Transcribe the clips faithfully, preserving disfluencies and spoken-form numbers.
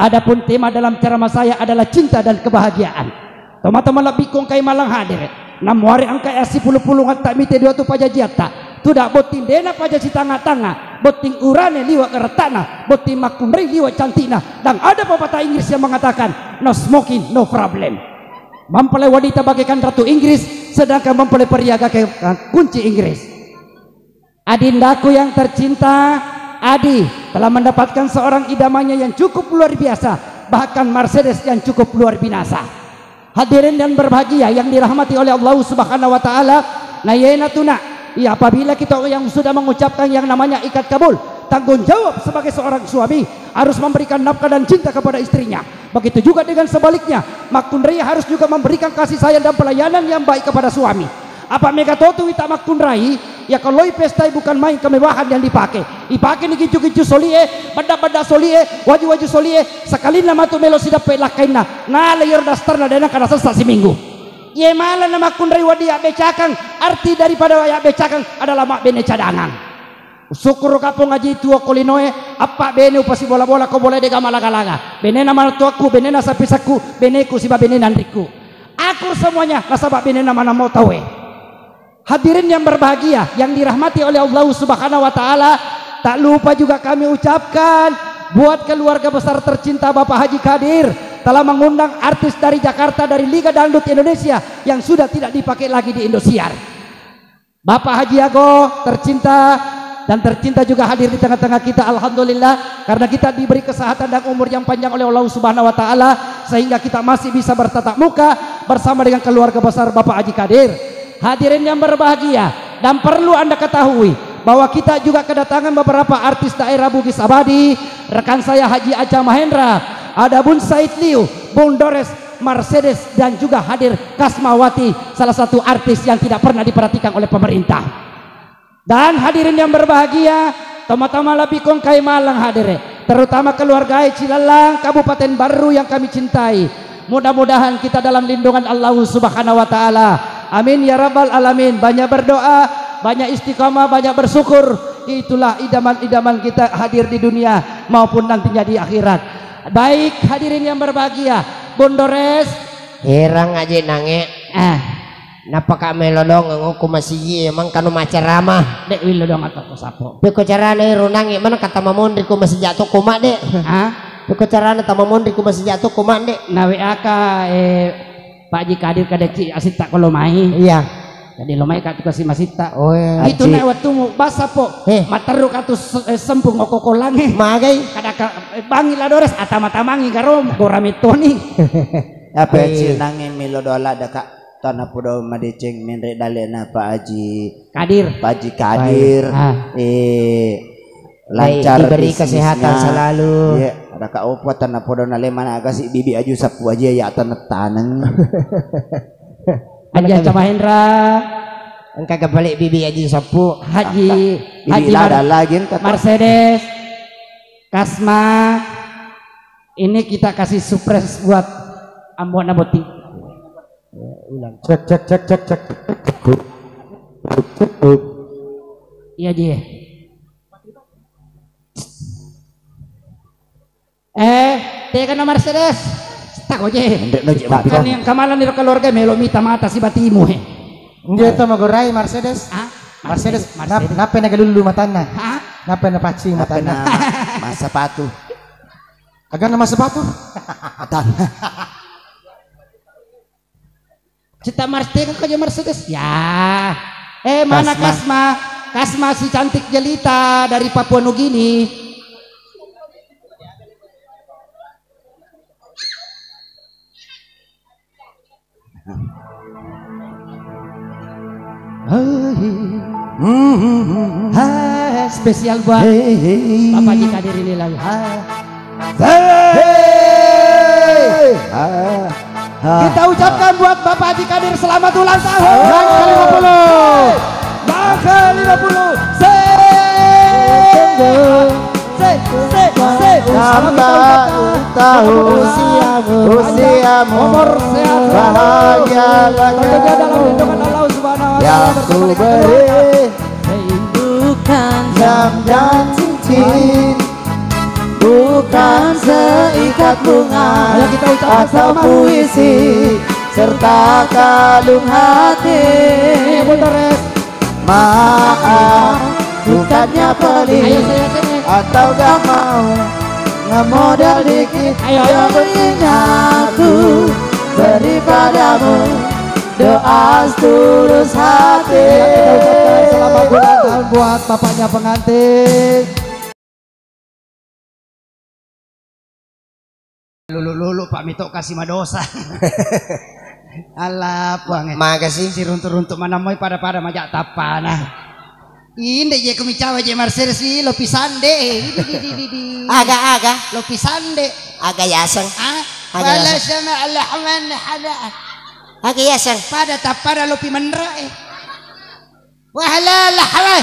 Adapun tema dalam ceramah saya adalah cinta dan kebahagiaan. Tomatoa malebbiku engkai mallang hadir. Namuare engkai assipulung-pulungetta mite dua tu pajajiatta. Tuda botting dena paja sitanga-tanga, botting urane liwa gerettana, botting makkunrai liwa cantikna. Dan ada pepatah Inggris yang mengatakan, "No smoking, no problem." Mempelai wanita bagaikan ratu Inggris, sedangkan mempelai pria bagaikan kunci Inggris. Adindaku yang tercinta, Adi telah mendapatkan seorang idamannya yang cukup luar biasa, bahkan Mercedes yang cukup luar binasa. Hadirin yang berbahagia yang dirahmati oleh Allah Subhanahu wa Ta'ala, nayena tuna, ya, apabila kita yang sudah mengucapkan yang namanya ikat kabul, tanggung jawab sebagai seorang suami harus memberikan nafkah dan cinta kepada istrinya. Begitu juga dengan sebaliknya, makkunrai harus juga memberikan kasih sayang dan pelayanan yang baik kepada suami. Apa mega totu wita makkunrai, ya kalau pesta bukan main kemewahan yang dipakai. Ipake ni giju-giju solie, beda-beda solie, waju-waju solie, sekalinna matu melo sidappe lakkainna. Nala iyaro dasterna dena kada sessa siminggu. Ye malah na makkunrai wadi abbecakang, arti daripada abbecakang adalah mabbene cadangan. Usyukkuru kapong aji tuo kolinoe, appa bene upasi bola-bola ko bola dega malaga-laga. Benena martuakku, benena sapisakku, beneku siba benena anrikku. Akur semuanya nasaba benena manamo taue. Hadirin yang berbahagia, yang dirahmati oleh Allah Subhanahu wa Ta'ala, tak lupa juga kami ucapkan buat keluarga besar tercinta Bapak Haji Kadir telah mengundang artis dari Jakarta, dari Liga Dangdut Indonesia yang sudah tidak dipakai lagi di Indosiar. Bapak Haji Ago tercinta dan tercinta juga hadir di tengah-tengah kita, alhamdulillah, karena kita diberi kesehatan dan umur yang panjang oleh Allah Subhanahu wa Ta'ala, sehingga kita masih bisa bertatap muka bersama dengan keluarga besar Bapak Haji Kadir. Hadirin yang berbahagia, dan perlu Anda ketahui bahwa kita juga kedatangan beberapa artis daerah Bugis Abadi, rekan saya Haji Aca Mahendra, ada Bun Said Liu, Bung Dores, Mercedes, dan juga hadir Kasmawati, salah satu artis yang tidak pernah diperhatikan oleh pemerintah. Dan hadirin yang berbahagia, toma-toma lebih kongkai malang hadire, terutama keluarga Cilallang, Kabupaten Barru yang kami cintai. Mudah-mudahan kita dalam lindungan Allah Subhanahu wa Ta'ala. Amin ya Rabbal Alamin. Banyak berdoa, banyak istiqamah, banyak bersyukur. Itulah idaman-idaman kita hadir di dunia maupun nantinya di akhirat. Baik, hadirin yang berbahagia, Bondores. Herang aja nange. Ah. Napaka melo dongeng okko masigi e, mangkanu maceramah. Dek, willo dong atau ko sapo. Peko carana ero nange, mana kata mamonri ko masija to ko mak, Dek? Hah? Peko carana tamamonri ko masija to ko mak, Dek? Na W A ka, eh, Pak Haji Kadir kadecci asitta ko lo mai. Iya. Jadi lo mai ka tu kasi masitta. Oh, iya. Itu Haji. Na waktu mu basa po. Eh. Materru ka tu se-, eh, sempung okko kolange. Magai. Kada ka, eh, bangi la Dores, atama-tamangi garo, gora metoni. Apa Eh. Ci nange melo doa ladda, Kak? Tanapodo madeceng menre dalena Pak Haji Kadir. Pak Haji Kadir. Baik. Ah. Eh, Baik, lancar diberi bisnisnya. Kesehatan selalu. Iya, ada Kak Opo tanapodo nale mana agak si bibi aju sapu aja ya tanep taneng. Haji Aca Mahendra. Engka kepalik bibi Haji Sapu. Haji, Bibi Haji Mar-, lada lagi entar. Mercedes. Kasma. Ini kita kasih surprise buat Ambo Naboting. Ulang. Cek, cek, cek, cek, cek. Iya, Ji. Eh, tega na Mercedes? Tako je. Ndek lo je. Kan yang kamalan di keluarga melo mita mata si batimu he. Nggih to magorai Mercedes. Ah? Mercedes, Mercedes. Nap-, nape na galullu matanna? Hah? Nape na paccing matanna? Nape na massapatu? Aga na massapatu? Matanna. Cita Mars-, tega ko je Mercedes? Ya. Eh, mana Kasma? Kasma? Kasma si cantik jelita dari Papua Nugini. Ah, spesial buat Bapak Haji Kadir ini lagu. Hey! Ah, ah. Kita ucapkan buat Bapak Haji Kadir selamat ulang tahun. Yang kelima puluh. Yang kelima puluh. Se, se, se, se. Selamat ulang tahun. Usiamu. Usiamu. Umur sehat selalu. Bahagia bahagia. Tentunya dalam lindungan Allah Subhanahu wa Taala. Yang bersama ku dengan beri keluarga. Bukan jam dan cincin, bukan seikat Bunga Ayo kita ucapkan atau selamat. Puisi serta kalung hati. Ayo, putar, Res. Maaf, bukannya pedih Ayo, saya sini. Atau gak mau ngemodal dikit Ayo, ayo. Demi aku beri padamu doa setulus hati. Ayo, kita ucapkan selamat ulang tahun buat bapaknya pengantin. Lulu-lulu, Pak, mito kasi madosa. Allah, Puang, eh. Makasih. Siruntu-runtu manamoi pada-pada maja tappana. Inde je ku micawa je Mercedes wi, lo pisande, eh. Idi, di, di, di, di. Aga, aga. Lo pisande. Aga yaseng. Ah? Aga Wala yaseng. Sama Allahman hada. Aga yaseng. Pada tappana lo pimenra, eh. Wah, lah, lah, lah.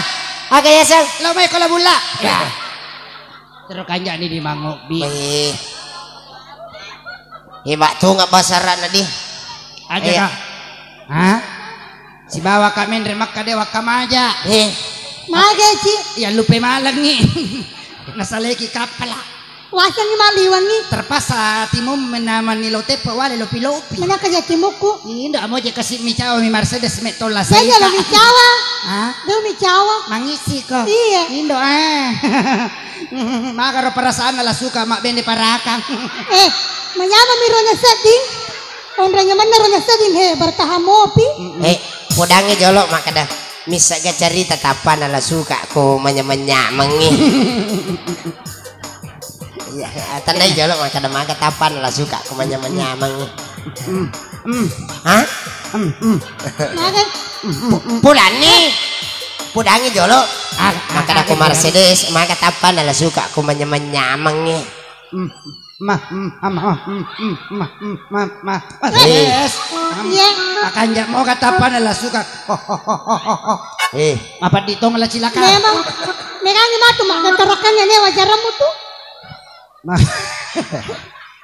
Aga yaseng. Lo mai kola bulla. Ya. Terus kanjani di mangobbi. Wih. Hebat tu nggak basarana di. Aja Iya. Kak. Hah? Sibawa kak menre makka de wakka maja. Eh. Maga ci. Ya lupe malengi. Nasaleki kapala. Wasengngi maliwengngi. Terpaksa timum menamani lo teppe wale lopi-lopi. Menaka jaki muku. Indo amo je kasi micawa mi Mercedes me tola Saya saya lo ka. Micawa. Hah? Do micawa. Mangisi ko. Iya. Indo eh. Magaro perasaan la suka mak bende parakang. Eh, manyama mi ronya sedding. Onrengnya mana ronya sedding he bertahan mopi. Eh, podangi jolo makkeda. Missegga carita tappana la suka ko manyameng-nyamengngi. Iya, tandai jolo makkeda maga tappana la suka ko manyameng-nyamengngi. Hmm. Hah? Hmm. Hmm. Maga. Pu- Pulanni. Pudangi jolo. Ah, makkeda ko Mercedes, maga tappana la suka ko manyameng-nyamengngi. Hmm. Ma, mm, am, ah, mm, mm, ma, mm, ma, ma, ma, Eh. Yes. Am, Iya. Makanja moga tappana la suka. Eh. Mapaddi tong la cilaka. Memang. Megangi matu mak gantarakannya ne wajarammu tu. Ma.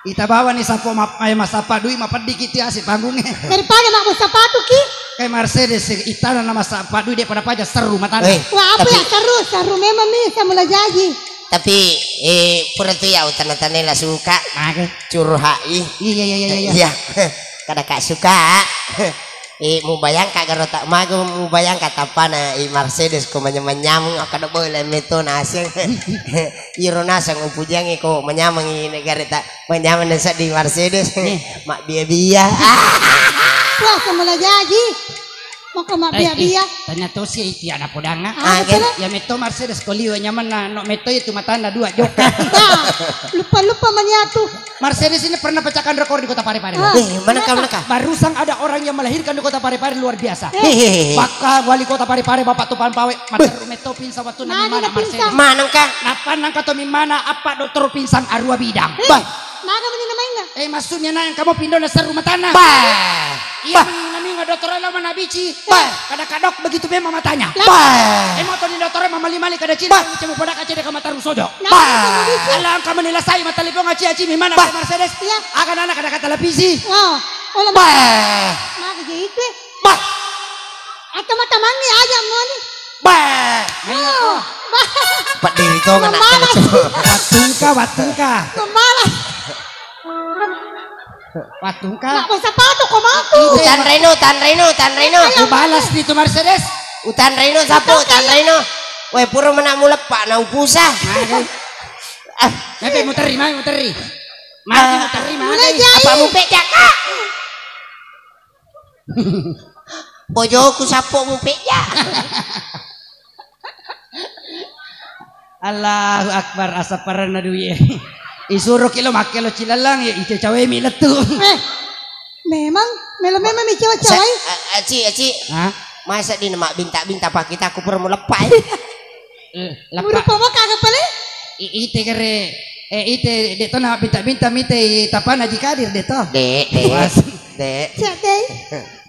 Ita bawa ni sapo map, ay, masapa dui mapaddi kiti asi panggunge. Daripada mak sapatu ki. Kayak Mercedes itana nama sapa dui dia pada paja seru matana. Eh, Wah, apa tapi ya seru? Seru memang mi sama la jaji. Tapi, eh, pura tu iya utanna-tanai la suka. Maga? Curhat i. Iya, iya, iya, iya, iya. Iya. Kada ka suka. Eh, mubayangka garo tak maga mubayangka tappana i Mercedes ko manyameng-nyameng kada boleh meto naseng. Iro naseng upujangi ko manyameng i negara tak manyameng dan sedih Mercedes. Nih. Mak bia-bia. Wah, sama la jaji. Maka mak Eh, bia-bia. Eh, tanya tosi itu anak podanga. Ah, Ah, betul. Ya metto Mercedes ko liwe nyamanna no metto itu matanda dua joka. Nah, lupa-lupa maniatu. Mercedes ini pernah pecahkan rekor di Kota Parepare. Ah. Eh, mana kau, mana kau? Barusan ada orang yang melahirkan di Kota Parepare luar biasa. Eh. Hehehe. Bakka wali Kota Parepare Bapak Topan Pawe materru metto pingsan waktu Mana nami mana dia Mercedes. Pingsan? Mana engka? Napa nangka to mimana apa dokter pingsan arua bidang. Eh, Bah. Maga mani namainna? Eh, maksudnya nang kamu pindo na seru matana. Bah. Iya, Bah. Mani naminga dokter lo mana bici. Bah. Kada kadok begitu memang matanya. Bah. Eh, mau toni dokter mama lima kali kada cina, Bah. Cuma pada kaca dia kamar taruh sojo. Bah. Alang kamu nilai saya mata lipong aci aci mimana Bah. Mercedes. Iya. Akan anak kada kata televisi. Oh, oh, Bah. Maga jadi itu. Bah. Atau mata mangi aja moni. Bah. Oh, bah. Pediri to ngena Memalas. Kena coba. Watungka, watungka. Memalas. Watungka. Nak masa patu kau matu. Utan Reno, Utan Reno, Utan Reno. Ayo, Ubalas di tu Mercedes. Utan Reno sapo, Utan Reno. Weh, pura mena muleppa na upusa. Nah, deh. Ah. Mepe muteri, mai muteri. Mai muteri, mai. Mulai jai. Apa mupe jaka? Bojoku sappo mupeja. Allahu Akbar, asapparenna duie. Isuroki lo makkelo cilallang, ya, ice cawemi lettu. Eh, memang, melo memang mi cawa-cawai? Aci, aci. Hah? Masa di nama binta-binta pakita aku pura muleppa, eh. Eh, lappa. Murupa maka aga pale? I-, ite kere, eh, ite de tona binta-binta mite tapana jikadir de to. De, de. Was. De. Cek deh.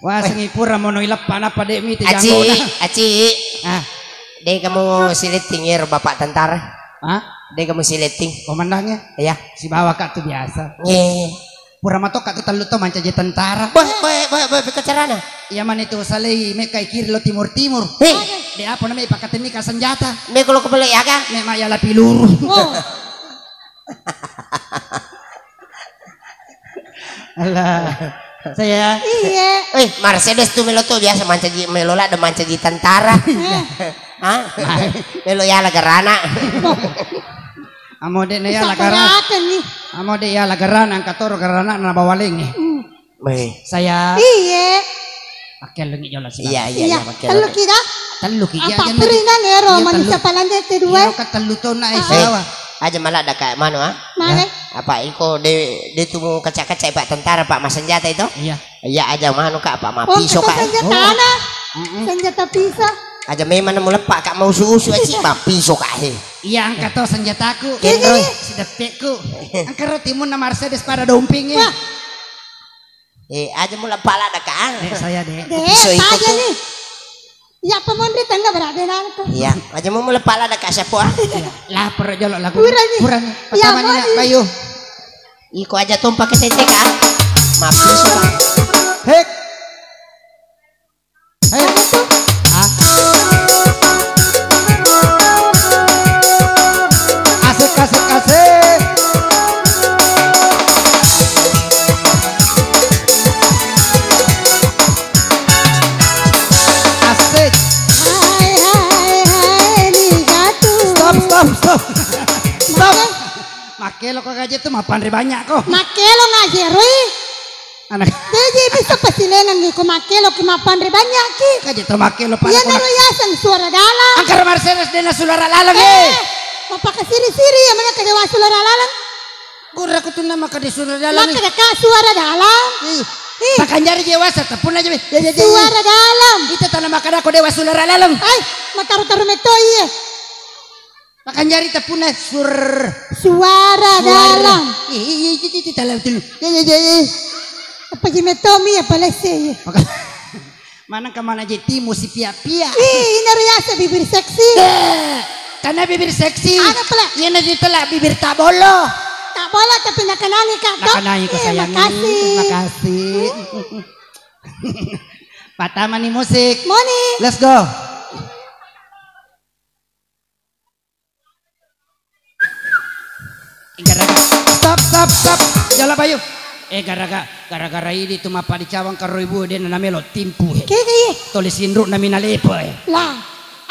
Wasengngi pura monoi leppa nappa de mite Aci, janggona. Aci. Ah. De kamu siletting ero bapak tentara. Hah? De kamu siletting. Komandannya? Iya. Sibawa kak tu biasa. Nge. Pura matokka tu tellu to mancaji tentara. Boh, boh, boh, boh, pika carana. Iya mani tu salei mekka kiri lo timur-timur. Hei. De apa namanya pakatenni ka senjata. Me kalau kepala ya kan? Me maya lapi luru. Oh. Allah. Saya. Iya. Eh, Mercedes tu melo tu biasa mancaji, melo ladde mancaji tentara. Hah? Melo yala gerana. Amo de' na yala gerana. Amo de' yala gerana, angka toro gerana na bawaling. Weh. Saya. Iya. Makellungi jolo sih. Iya, iya, iya, makellungi. Tellu ki dah. Tellu ki, iya, apa jangan purinan ero iya, manusia tellu. Palanjai te dua. Iya, kan tellu tona eh, ah, sawa. Aja maladde ka manu, ah. Mana? Ya. Apa iko de, de tumu kaca-kaca Pak tentara, Pak, masenjata itu? Iya. Iya, aja manu ka, Pak, oh, mapiso ka, eh. Senjata na. Mm-mm. Senjata pisau. Aja memang nemu lepak ka mau usu-usu aci, mapiso ka, eh. Iya, angka to senjataku. Kendroi. Sidepekku. Angka ro timun na Mercedes pada domping, eh. Wah. Eh, aja mula pala dah kan. Dek saya, Dek. Dek, bisa ikut aja tuh. Nih. Ya, apa mondri tengah berada nangko. Iya, aja mau mula pala dah kak siapa ah. Iya, lapar jolo lagu. Kurang nih. Kurang nih. Ya, pertama nih, Nak, bayu. Iko aja tumpah ke tete kan. Maaf, suka. Hek. Hek. Ah. Asik, asik, asik. Asik. Hai, hai, hai, ni gatu. Stop, stop, stop. Stop. Makkelo ko gaje tu mappanre banyak ko. Makkelo ngaje rui. Anak. Deje bisa pasilengan ni ko makkelo ki mappanre banyak ki. Kaje to makkelo pada. Iya naro yaseng suara dalam. Angkara Mercedes dena suara laleng eh. Mapaka siri-siri ya mana kadewa suara laleng. Gurra kutunna maka di suara dalam. Maka deka suara dalam. Ih. Ih. Pakanjari jewa satepun aja be. Ya, ya, ya, ya. Suara dalam. Ita tanah maka dako dewa suara dalam. Hai, mataru-taru metoi ye. Pakanjari tepuna sur. Suara dalam. Iya iya iya iya dalam dulu. Iya iya iya iya. Apa ji metomi apa lese ya? Manang kemana je timu si pia-pia. Ih, ini riasa bibir seksi. Karena bibir seksi. Ada pula. Iya nanti telah bibir tak bolo. Tak bolo tapi nak kenangi kak. Nak kenangi kak sayang. Makasih. Makasih. Patama nih musik. Moni. Let's go. Gara-gara stop stop stop. Jala bayu. Eh gara-gara gara-gara ini tu mappa dicawang karo ibu de na melo timpu he. Keke ye. Tole sinru na mina lepe he. Lah.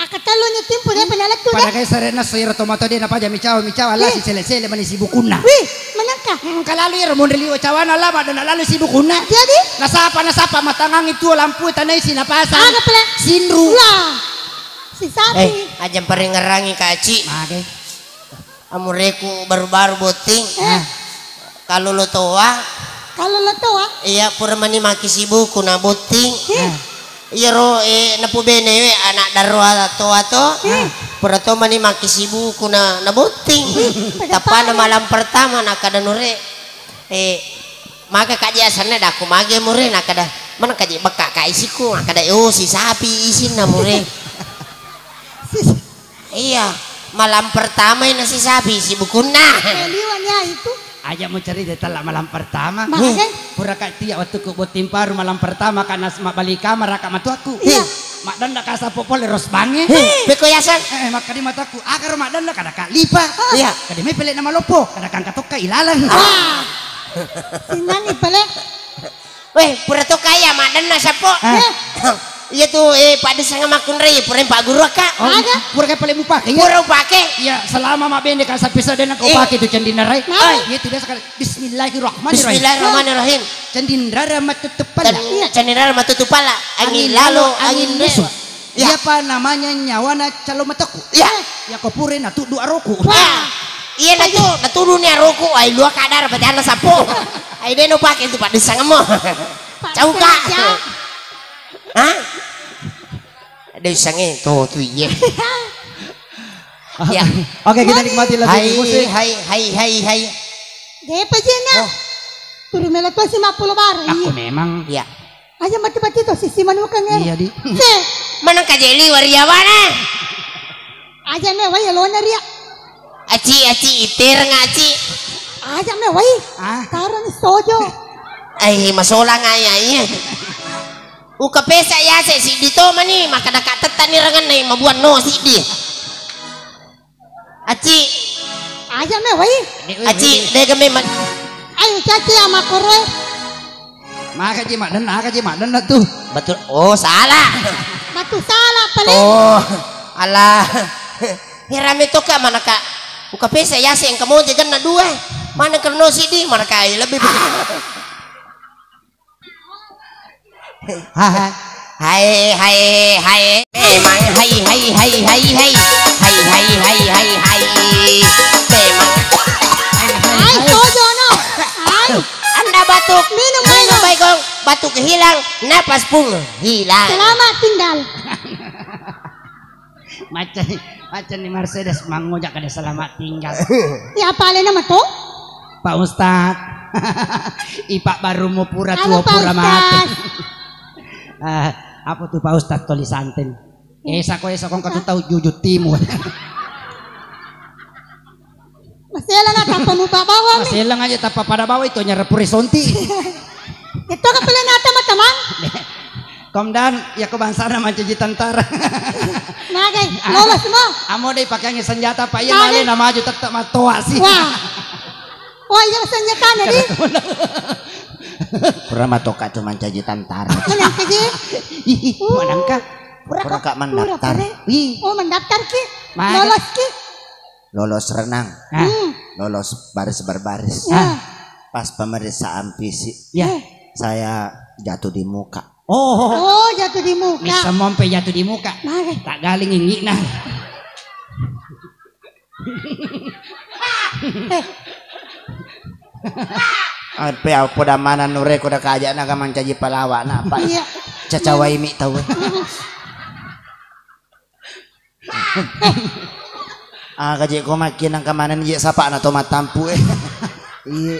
Akatellu ni timpu de pena lettu de. Pada kai sarena soira tomato de na paja micawa micawa la si sele-sele mani sibukunna. Wih, menengka. Engka lalu iro monri liwa cawana la madona lalu sibukunna. Jadi? Nasapa nasapa matangangi tuo lampu tanai sinapasang. Aga pele? Sinru. Lah. Si sapi. Eh, aja paringerangi kaci. Mage. Amureku baru-baru botting. Eh. Kalau lo toa. Kalau lo toa. Iya, pura mani maki sibuku na botting. Eh. Iya ro, eh, napu bene we anak darwa toa to. Eh. Pura to mani maki sibuku na, na botting. Tapana malam pertama na kada nure. Eh, maka kaji asanna daku mage mure na kada. Mana kaji bekka ka isiku, na kada, oh, si sapi isinna mure. Iya, malam pertama ini si sapi si bukunna. Liwanya itu. Aja mau cerita telah malam pertama. Makanya. Pura kak tiap waktu ku botting paru malam pertama karena balik kamar kak matuaku. Iya. Mak danda kasa popole ros bange. Beko yasan. Eh, maka di mataku agar mak danda kada kak lipa. Iya. Kada mai pele nama lopo, kada kangka tokka ilalang. Ah. Sinani pele. Weh, pura to kaya madanna sappo. Ah. Iya tu, eh, pada sanga makkunrai, pura yang Pak Guru ka. Oh, pura kai paling mupake. Iya. Pura upake. Iya, selama mak bende ka sapi sadena kau pakai tu candi narai. Nah. Iya tu biasa kali. Bismillahirrahmanirrahim. Bismillahirrahmanirrahim. Candi nrara matutup pala. Candi nrara matutup pala. Angin lalo, angin masuk. Iya. Iya pa namanya nyawana calo matoku. Iya. Ya ko pura na tudu aroku. Wah. Iya na tu, na tudu ni aroku. Ai lua kadar pajana sappo. Ai deno pake tu Pak Desa ngemo. Cau ka. Hah? Desa nge to tu iye. Ya. Oke, kita nikmati lagu musik. Hai hai hai hai hai. Depa jena. Oh. Turu melo tosi mappulo bara. Aku memang. Iya. Aja mati-mati to sisi manuka ngero. Iya di. Se. Manang kajeli wariawana. Aja me wai lona ria. Aci aci itereng aci. Aja me wai. Ah. Tarang sojo. Ai masolang ai ai. Uka pesa yase siddi to mani maka daka tettani ranganna mabuan no siddi. Aci. Aja me wai. Aci dega memang. Ayo caci ama koroe. Maka ji maddenna, maka ji maddenna tu. Betul. Oh, salah. Batu salah pale. Oh, Allah. Herami toka manaka. Buka pesa yase engka mo jajanna dua. Mana kerno sidi manaka lebih. Haha. Hai, hai, hai. Memang hai, hai, hai, hai, hai. Hai, hai, hai, hai, hai. Memang. Hai, hai, hai. Tojo no. Hai. Anda batuk. Minum, minum. Baikong. Batuk hilang, napas pun hilang. Selamat tinggal. Macam, macam ni Mercedes mangojak kada selamat tinggal. Ya, apa alena mato? Pak Ustad. Ipak baru mau pura tua pura mati. Ah, apa tu Pak Ustad tulisanten? Esa ko, esa ko engka tu tau jujut timu. Masela na tappa mupa bawang. Masela aja tappa pada bawang itu nyerepuri sonti. Itu kan pilihan teman-teman. Komdan, ya ko bangsana mancaji tentara. Nagai, lolos mo. Amo deh pakai senjata Pak, iya. Nagai. Lale na maju tetap matoa sih. Wah. Oh iya senjata nih. Pura matoka tu mancaji tentara. Menang ke ji. Ih, menang kah? Pura kak mendaftar. Ih. Oh mendaftar ki. Lolos ki. Lolos renang, lolos baris berbaris. Pas pemeriksaan fisik, saya jatuh di muka. Oh, jatuh di muka. Bisa mompe jatuh di muka. Tak galing ingikna. Ape apa da mana nure ko da kaja naga mancaji palawa na apa? Iya. Cacawai mi tau. Ah, kaje ko makkinang kamaneng je sapakna to matampu e. Iya.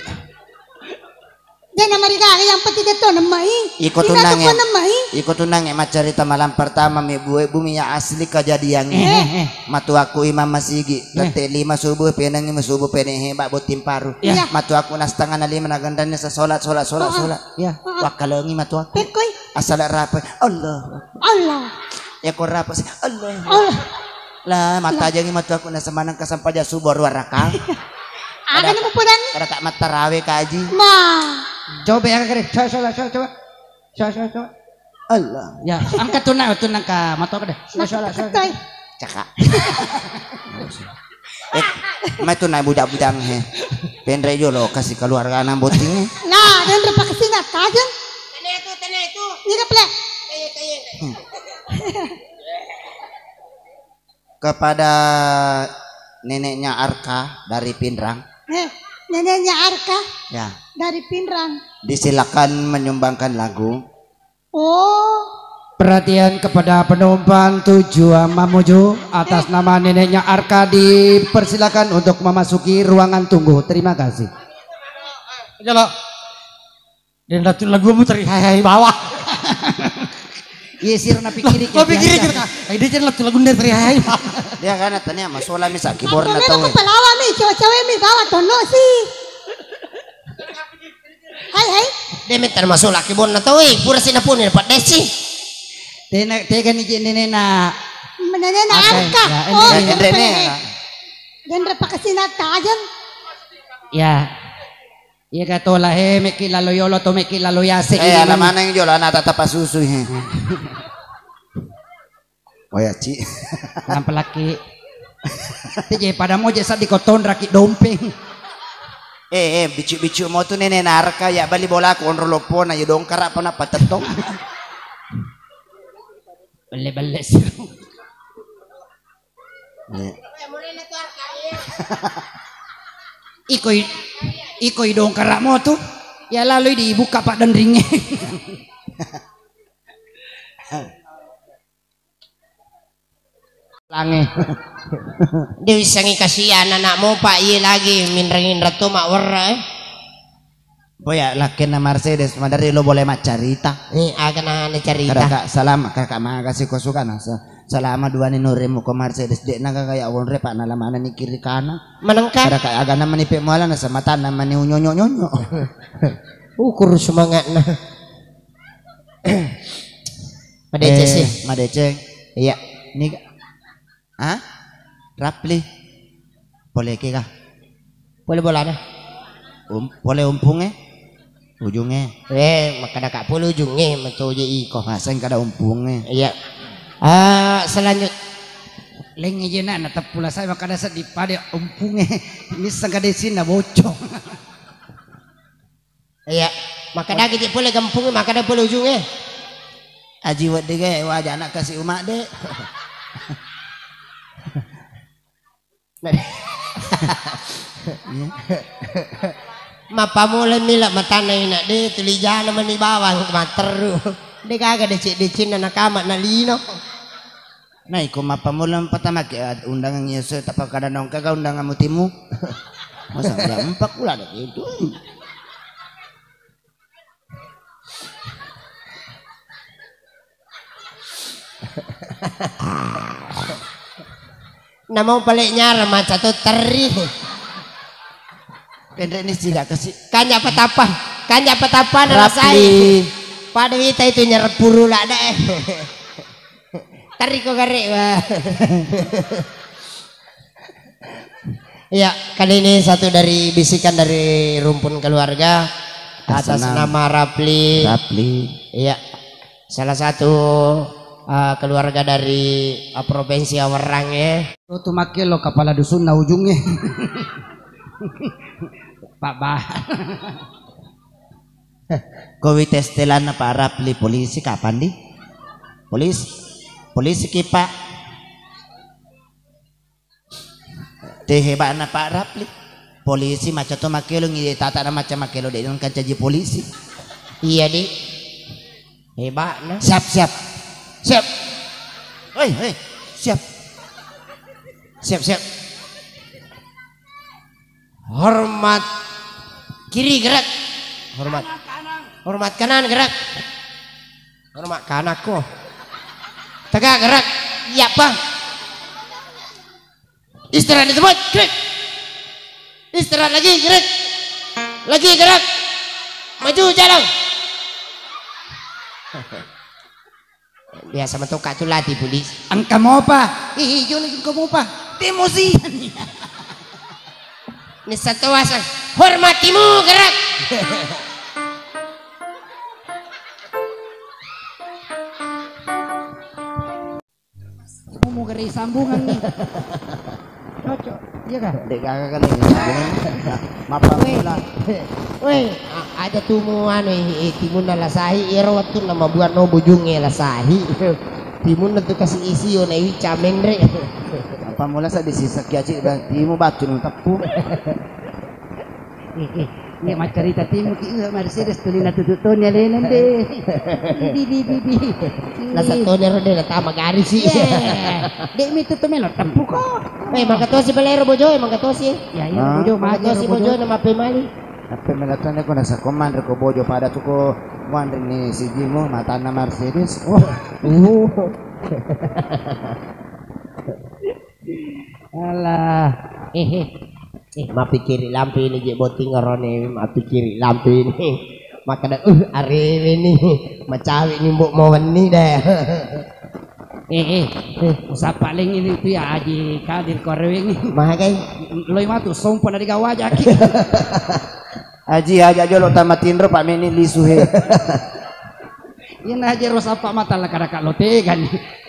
Jangan marigaga yang penting itu nemai. Iko tunange. Nemai. Iko tunange maccarita malam pertama mi bue bumi ya asli kejadian. Eh, eh, eh. Matuaku imam masigi, tette lima subuh peneng mi subuh peneng hebat boting paru. Iya. Matuaku na setengah na lima na gendannya sesolat solat solat solat. Iya. Wakkalengi matuaku. Pekoi. Asal rapi. Allah. Allah. Ya ko rapi sih. Allah. Allah. Lah, matajangi matuaku na semaneng kasampaja subuh dua raka. Aga ni mupudan? Kada kak matarawe kaji. Ma. Coba ya kare. Coba coba coba coba. Coba coba coba. Allah. Ya, angkat tunang tunang ka matuaku deh. Coba coba coba. Cakak. Eh, mai tu naik budak-budak he. Penre jolo kasih keluarga anak boting he. Nah, dan terpaksa sih nggak tajam. Tanya itu, tanya itu. Ini keplek. Tanya, tanya. Kepada neneknya Arka dari Pinrang. Eh, neneknya Arka. Ya. Dari Pinrang. Disilakan menyumbangkan lagu. Oh. Perhatian kepada penumpang tujuan Mamuju, atas nama neneknya Arka dipersilakan untuk memasuki ruangan tunggu. Terima kasih. Jalo. Dan ratu lagu mu teri hai hai bawah. Iya sir na pikiri. Kau pikiri kita. Eh dia jadi ratu lagu teri hai hai bawah. Dia kan tanya masola mi sakit borna tau. Palawa mi cewek-cewek mi bawa tono sih. Hai hai. Dia minta masuk laki bonna tau eh pura sina pun dapat desi. Tena tega ni je nene na. Nene na Arka. Oh nene. Genre pakasina tajam. Ya. Iya ga tola he mekki lalo yolo to mekki lalo yase. Eh ala maneng jolo ana tata pasusu he. Oya ci. Lampa laki. Teje pada moje saddi ko tonraki dompeng. Eh eh bicu-bicu mo tu nene narka ya bali bolaku onro loppona ya dongkara pana patettong. Belle-belle sih. Eh. Ikoi ikoi dongkara mo tu. Ya lalu dibuka pak dendringe. Lange. Diwissengi kasihan anak mopa iye lagi minreng-inreng tu mak werre. Boya lakkenna Mercedes madari lo boleh maccarita. Ni aga na ni carita. Kada kak salam kak maga si ko suka na sa- salama dua ni nuremu ko Mercedes dek naga kaya wonre pak nala mana ni kiri kana. Manengka. Kada kak aga na mani pe muala na samatan na mani unyonyo nyonyo. Ukur semangatna. Madeceng sih. Madeceng. Iya. Ni. Hah? Rapli. Pole ke kah? Pole bolana. Um, pole umpunge. Ujungnge. Eh, makkadaka pole ujungnge, matoje iko. Masa engkada umpungnge. Iya. Ah, selanjut. Lengngi je na, nateppu lasai makkada seddi pada umpungnge. Nisseng kada isinna bocong. Iya. Makkadaki je pole gampung, makkada pole ujungnge. Aji wedding e, waja anak kasi umak, Dek. Mappamula mila matanna ina, de, tuli jana mani bawang matteru. De gaga decik-decinna nakama na lino. Nah, iko mappamula patamaki, ah, undangan ngeso, tapakada nongka ga undangan mutimu. Masa ya empat pula ada itu. Namo pale nyara maca to terri. Pendek ni sida kasi. Kanja patapa, kanja patapa na rasai. Rapli. Pada wita itu nyerepuru lada, eh. Terri ko gare, wah. Iya, kali ini satu dari bisikan dari rumpun keluarga atas Atas nama nama Rapli. Rapli. Iya, salah satu, eh, keluarga dari, eh, provinsi Awerang, ya. Tutu makke lo kepala dusunna ujungnge. Pak Bah. Kowi tes telanna Pak Rapli polisi kapan di? Polisi. Polisi ki, Pak. Te hebatna Pak Rapli. Polisi macca to makkelo, ngi tata na macca makkelo, de nengka caji polisi. Iya, di. Hebatna. Siap, siap. Siap. Hei, hei. Siap. Siap, siap. Hormat kiri, gerak. Hormat. Hormat kanan, gerak. Hormat kanakku. Tegak, gerak. Iya, Pak. Istirahat di tempat, gerak. Istirahat lagi, gerak. Lagi, gerak. Maju, jalan. Biasa matoka tu lati polisi. Engka mopa. Ih, ih, jolo engka mopa. Demosi. Nissa toasa. Hormatimu, gerak. Mau gare sambungan nih. Cocok, iya kan? Dek gaga kan ini sambungan. Mapa Weh. Pula. Weh, a-, aja tumu anu, eh, eh, timunna lasahi, ero wettunna mabuanno bujungnge lasahi. Timunna tu kasi isio na iwi camenre. Apa mula sa disisakki aci dan timu batu nu teppu. Eh, eh, iya maccarita timu ki, eh, Mercedes tuli natutu toni alena de. Di, di, di, di. Nasa toni ro de natama garisi. Iya. Dek mi tutu melo tempu ko. Eh, mangkatosi balero bojo, eh, mangkatosi. Ya, iya, ah. Bojo, mangkatosi bojo, bojo, nama pe mali. Apa melo toni ko nasa komandre ko bojo pada tu ko muanre ni sijimu matanna Mercedes. Oh. Uh. Alah, eh, eh. Eh, mappikiri lampu ini, je botting rone, mappikiri lampu ini. Makkeda, uh, arewe ni, macawi ni mbok mawenni deh. Eh, eh, eh, usappa leng ini tu ya, Aji Kadir ko arewe ni. Magai? Loi matu, sompo na digawajaki. Aji, aja jolo tamatinro, Pak Meni lisu he. Ina aja ro sapa mata la kadaka lo tegani.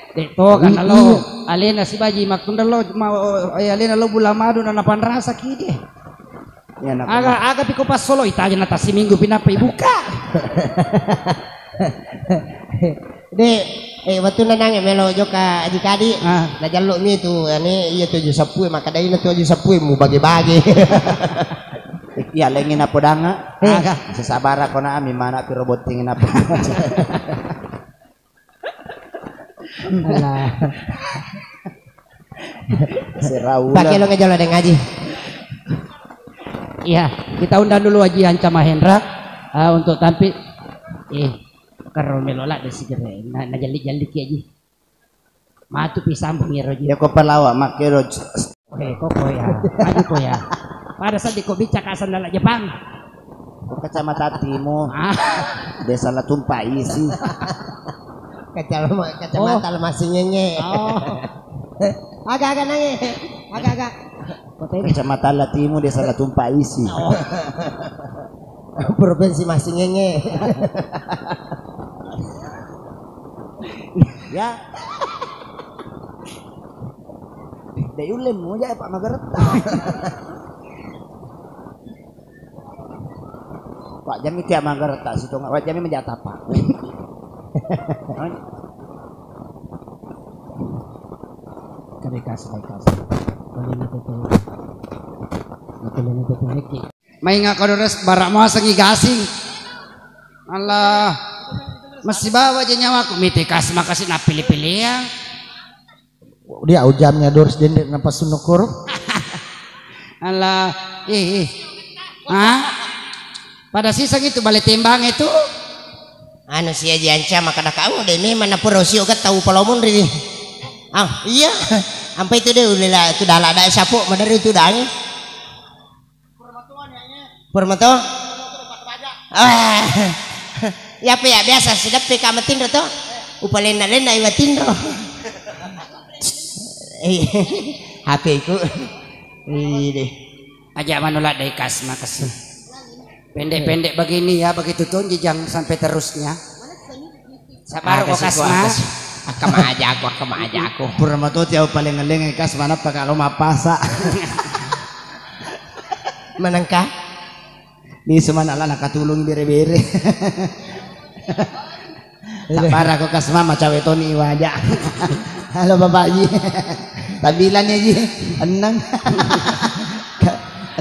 Dek to kan lo. Alena sibaji makkunda lo, ma-, eh, alena lo bula madu na napanrasa ki de. Iya, nak. Aga, aga piko passolo itaja na tassiminggu pinappa ibuka. Dek, eh, wettunna nange melo jokka Aji Kadi. Ah. Najallo mi tu, ane, iya tu Aji Sappue, makkadaina tu Aji Sappue mu bage-bage. Iya, lengi napodanga. Eh. Aga. Sesabara kona ami mana piro botting napa. Alah. Seraula. Pakai lo ngejolo deng Aji. Iya, kita undang dulu Aji Anca Mahendra, eh, untuk tampil. Eh, karo melo la de sigere. Na, na jali-jali ki Aji. Matu pi sambung ero ji. Ya ko palawa makkero. Eh, koko ya. Maju ko ya. Pada saat di ko bicara kasar dalam Jepang. Ko Kecamatan Timu. Ah. Desa Latumpa isi. Kecamatan, Kecamatan Oh. Masingenge. Oh. Aga-aga nange. Aga-aga. Kota ini. Kecamatan Latimu, Desa Latumpa isi. Oh. Provinsi Masingenge. Ya. Dai ulle moja Pak Magaretta. Pak Jami tiap Magaretta situ, Pak Jami menjata Pak. Kade kas, kade kas. Kade ini tuh. Kade ini tuh. Mainga ko Dores, bara muasengngi gasing. Allah, masibawa je nyawaku, mite kas makasi napili-piliang. Dia ujamnya Dores dende napasunno koro. Allah, ih, ih. Hah? Pada siseng itu bale tembang itu. Anu si Aji Anca makkeda kamu de memang napura usio getta upalo munri. Ah, iya. Ampai itu de ulela tu dala da sapo madari tu dangi. Pura mato? Ah. Yape ya biasa sideppe ka matinro to. Upalenna-lenna iwa tinro. Eh, H P-ku. Ini. Aja manulak dari kas makasih. Pendek-pendek begini ya, begitu tuh jenjang sampai terusnya. Sabar ko kas ma. Akka maja aku, akka maja aku. Pura mato tiau paling ngeleng kas mana apa kalau mapasa. Manengka? Di semana lah nakatulung bere-bere. Sabar ko kas ma, macawe toni waja. Halo Bapak Ji. Tabilan ya Ji. Enam.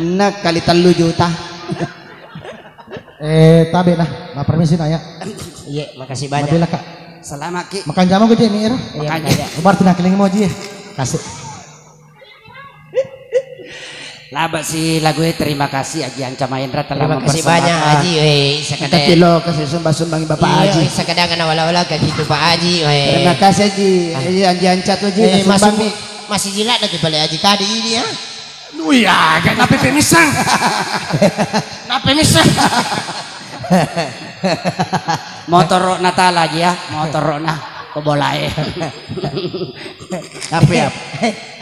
Enam kali telu juta. Eh, tabe nah, ma permisi nah ya. Iya, makasih banyak. Mabila kak. Selamat ki. Makan jamu gede nih, Ira. Iya, makanya. Berarti nak keling mau Ji. Kasih. Laba si lagu e, terima kasih Aji Anca Mahendra telah mempersembahkan. Terima kasih banyak Aji, weh, sakadang. Tapi lo kasih sumbang-sumbangi Bapak Aji. Sakadang kana wala-wala ke gitu Pak Aji, weh. Terima kasih Aji. Aji Anca tuh Aji. Eh, masih jilat lagi balik Aji kadi ini ya. Nuya, gak nape pemisang. Nape misang. Motoro Natala aja ya, motoro na kebolae. Tapi ya.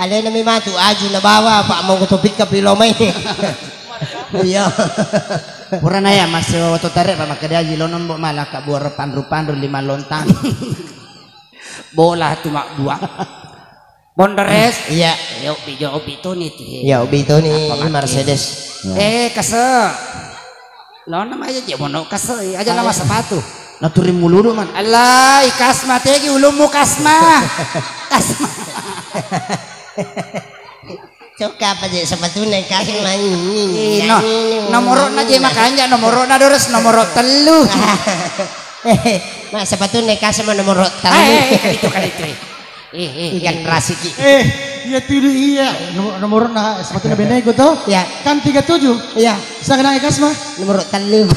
Alena mi matu Aji na bawa Pak mau topik ke pilo mai. Iya. Purana ya masih oto tarik Pak makkeda Aji lo nombok malah kak buah panru-panru lima lontang. Bola tu mak buah. Bondares? Iya. Yo bijo obi tu ni ti. Iya obi tu ni Mercedes. Eh kase. Lo nama aja je mono kase aja nama sepatu. Naturing muludu man. Allah ikas mategi ulummu kasma. Kasma. Coka apa je sepatuna ikas main. Nomorokna je makanja nomorokna Dores nomorok tellu. Ma sepatuna ikas ma nomorok tellu. Itu kali itu. Eh, eh, ikan rasiki. Eh, iya tudu iya. Nomor nomor na sepatuna benego to? Iya. Kan tiga tujuh. Iya. Saya kenal ikas mah. Nomor telu.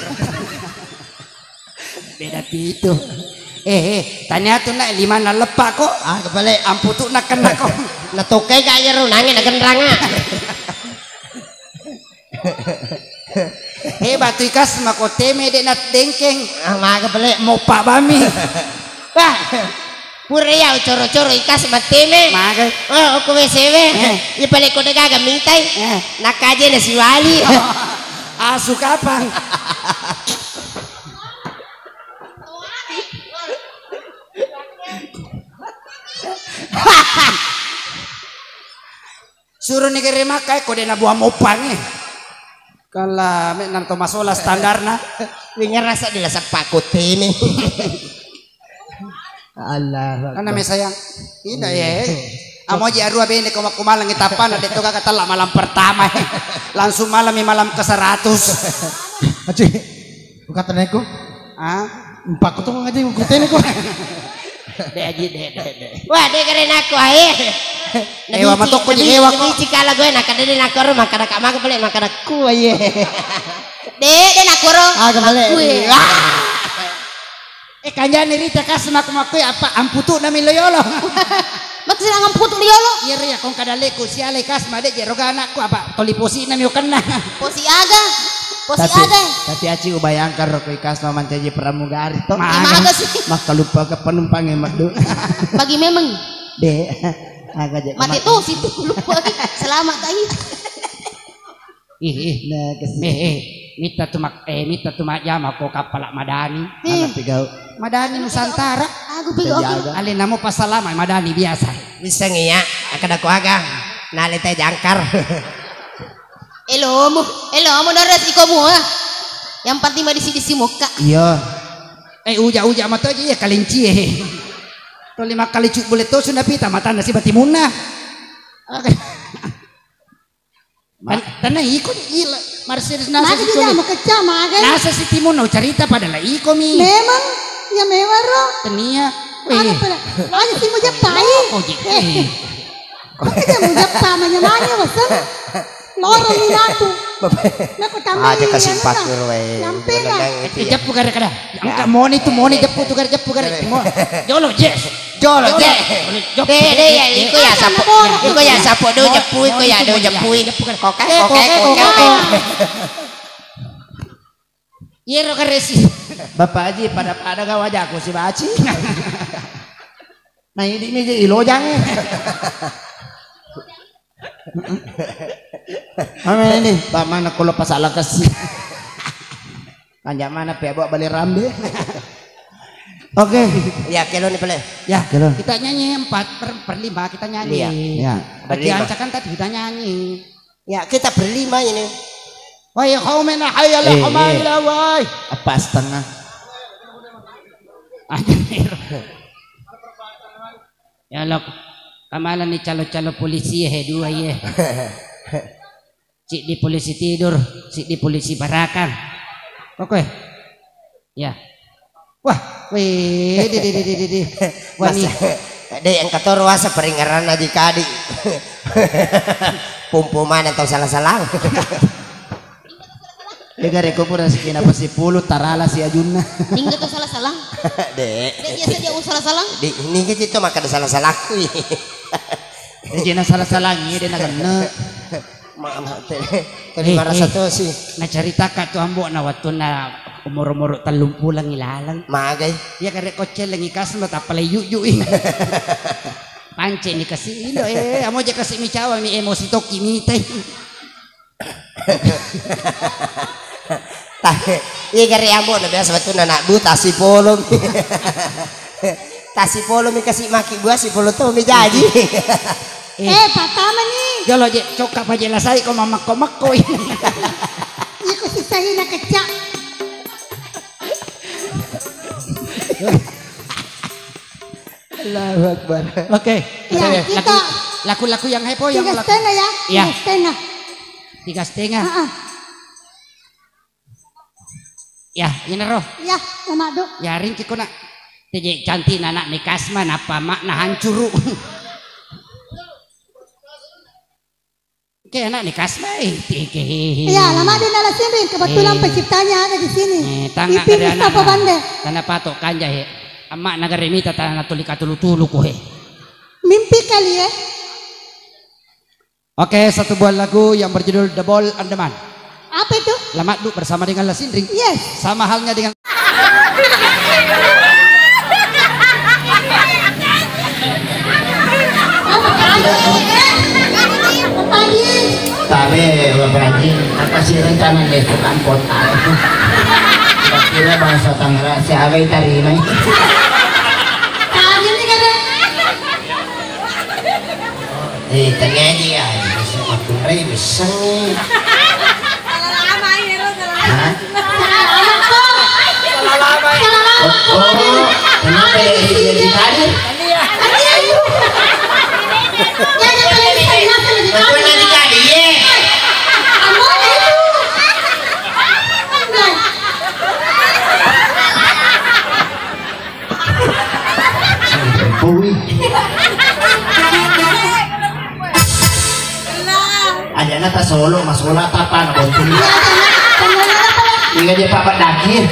Beda pitu. Eh, eh, tanya tuh nak lima na lepak kok. Ah, kepale. Amputu nak kena kok. Na tokai kak yero nange na genranga. Eh batu ikas mako teme de na dengkeng. Ah, maga pale. Mopa bami. Wah. Pura iya coro-coro ikas mateme. Maga. Oh, aku W C W. Eh. Iya pale kode gaga mitai. Eh. Nakaje na siwali. Asu kapang. Suro ni kere makka e ko de na buang moppangnge. Kala me nang to masola standarna. Wingerasa di la sappa ko teme. Allah. Karena me sayang. Ina ye. Amo ji arua bene ko makkumalang tappana de to gaga tella malam pertama. Langsung malam malam ke seratus. Aci. Buka teneku. Ah? Empat ko to ngaji buku tene ko. De aji de de de. Wah, de keren aku ae. Ewa matokko ji ewa ko. Nabi cika lagu e nakada de nakoro makada kak maga pale makada ku aye. De de nakoro. Ah, kembali. Aku e. Eh kanjani rita kas maku maku apa amputu nami loyolo. Maksudna ngamputu liolo. Iya ria kong kadaleku sialai kas made je roga anakku apa toli posi nami okenna. Posi aga? Posi aga? Tapi aci ubayangkan roko ikas ma mancaji pramugari to. Maga sih. Makkalupa ke penumpang e meddu. Bagi memang. De. Aga je. Mati tuh situ lupa. Selamat tadi. Ih, ih. Nah, kesini. Eh, eh. Mitta tu mak-, eh, mitta tu majjama ko kappala madani. Eh. Ana pigau. Madani Nusantara. Aku pigau. Jaga. Ale namo pasalama madani biasa. Bisa ngiya, akkeda ko aga. Nale te jangkar. Elomu, elomu naras iko mua. Yang penting madisi-disi mukka. Iya. Eh, uja-uja matoji iya kalinci e. Toli makkali cuk bule tosu napita matanna siba timunna. Oke. Ma- Tan-, tanna iko ni ila marsiris nasa. Magi situni. Tidak mau kecam, magai. Nasa sitimu no cerita pada la iko mi. Memang, ya memang ro. Tania. Ada pada. Aja si mujappai. Oh, gitu. Eh. Kok aja mujappa manya-manya bosan. Loro ni natu. Nako tamai. Aja kasih empat euro, eh. Nyampe lah. Udah nang itu ya. Jeppu gara-gara. Angka moni tu moni jeppu tu gara jeppu gara. Mo-, jolo, je. Jolo, je. Jolo, jeppu, je, je. Deh, deh, ya, iko ya sapo. Iko ya sapo do jeppu, iko ya do jeppu. Koke, koke, koke, koke. Iyero karesi. Bapak Haji pada-pada ga wajaku si baci. Nah, ini mi je ilojang. Amin ini, Pak mana kalau pasala kasi. Kanja mana pe buat balik rambe. Oke. Ya, kelo ni pale. Ya, kelo. Kita nyanyi empat per, per lima kita nyanyi. Iya. Ya. Berlima. Diancakan tadi kita nyanyi. Ya, kita berlima ini. Wahai kaumena hayya ala eh, eh. Wahai. Apa setengah? Anjir. Ya lo, kamala ni calo-calo polisi he dua ye. Cik di polisi tidur, cik di polisi barakang. Oke. Ya. Wah, weh, di, di, di, di, di, di. Wah, ni. Dek, engka toro wasa peringaran aji kadi. Pumpu mana tau salah-salah. Dek, gare ko pura sikina pasipulu tarala si ajunna. Ningga tau salah-salah. Dek. Dek, biasa dia salah-salah. Dek, ningga cito makan salah-salahku. Dek, jena salah-salah ngi, dek na kena. Mama te, tadi eh, marasa eh, tosi. Nacaritaka tu ambo'na wattunna umur-umur tellung pulang ilaleng. Magai. Iya kare koccellengi kasno tappa le yuju-jui. Pance ni kasi indo eh, amo je kasi micawa mi emosi tokki mitai. Iya kare ambo'na biasa wattunna nak bu tasi polong. Tasi polo mi kasi maki buah si polo to mi jaji. Eh, patama ni. Jolo je, cokka pa je lasai ko mamakko-makko. Iya ko sisahina kecak. Allahu Akbar. Oke. Ya, lagu, kita lagu, lagu yang heboh yang tiga lagu setengah ya. Iya. Tiga setengah. Tiga setengah. Heeh. Ya, inaro. Ya, Lamadu. Ya, ringki kona. Teje cantik anak ni Kasma, napa makna hancuru. Oke, anak ni Kasma, eh, tike. Ya, Lamadu Nala Sinding, kebetulan eh, penciptanya ada di sini. Eh, tangga Ipi dari Mustafa anak. Bande. Tanah patok kanja he. Amak nagare mita tanah tuli katulu-tulu ku he. Mimpi kali ya. Oke, satu buah lagu yang berjudul The Ball and the Man. Apa itu? Lamaddu bersama dengan Lasindring. Yes. Sama halnya dengan Tabe, Bapak Haji, apa sih rencana besok angkot? Kira bahasa Tangerang, siapa yang tarima? Tadi ini kan Eh, tengah dia. Aku rai beseng. Salah lama, ya, Ro, salah lama. Hah? Salah lama, Ro. Salah lama, Ro. Salah lama. Oh, oh. Kenapa ya, dia di tadi? Iya. Iya, iya. Ya, ya, ya, ya, ya, ya. Betul, nanti tadi, ya. Kamu itu. Nah. Pui. Ajana ta solo, masola ta apa, na bontu. Ingat dia papa daki.